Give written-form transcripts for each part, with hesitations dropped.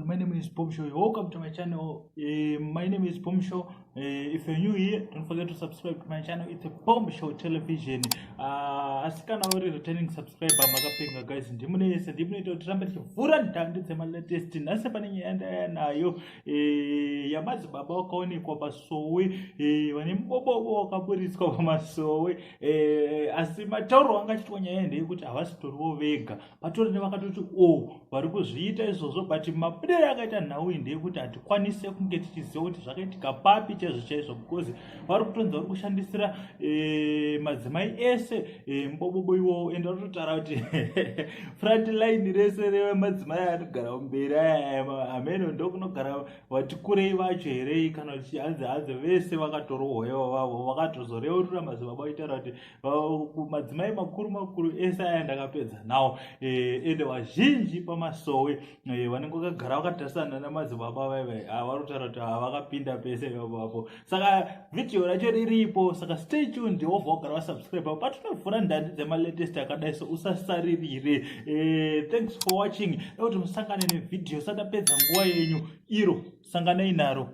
everyone, my name is Bombshow. Welcome to my channel. My name is Bombshow. If you're new here, don't forget to subscribe to my channel. It's a Bombshow Television. Asi kana uri returning subscriber, makapenga guys. Ndimunese ndimunoita kuti tirambe tichivhura ndandi dzemalatest. Nhasi pane nyaya yandaya nayo yamadzibaba wakaonekwa pasowe, vane mubobobo wakaburitswa pamasowe. Asi matauro anga achiitwa nyaya ndeyekuti havasitoriwo vega, patori nevakatoti o oh, vari kuzviita izvozvo, but mabudiro akaita nhau iyi ndeyekuti hatikwanise kunge tichiziva kuti zvakaitika papi chaizvo chaizvo, because vari kutonzi vari kushandisira madzimai ese mubobobo iwowo, ende vari kutotaura kuti front line rese remadzimai anogara kumberi aya, hameno ndokunogara vati kurei vacho here kana kuti hanzi hanzi vese vakatorohwa ivo vavo vakatozoreurura madzibaba vaitaura kuti madzimai makuru makuru ese aya ndakapedza nawo. Ende vazhinji pamasowe vanenge vakagara vakatarisana namadzibaba vaivai, vari kutaura kuti vakapinda pese ipapo. Saka vhidhiyo racho riripo, saka stay tuned, wobva wagara wasubscribe patinovhura ndandi dzemalatest akadai, so usasaririre. Thanks for watching. Nekuti musangane nevhidhiyo satapedza nguva yenyu, iro sanganai naro.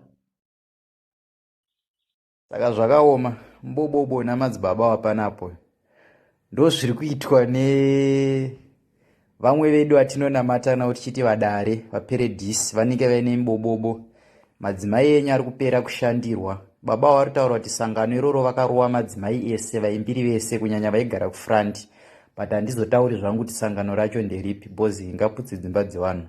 Saka zvakaoma, mubobobo namadzibaba wapanapo ndo zviri kuitwa nevamwe vedu vatinonamata navo tichiti vadare vaperedhisi vanenge vaine mubobobo. Madzimai enyu ari kupera kushandirwa. Baba vari kutaura kuti sangano iroro vakarova madzimai ese, vaimbiri vese, kunyanya vaigara kufront, but handizotauri zvangu kuti sangano racho nderipi because ingaputse dzimba dzevanhu.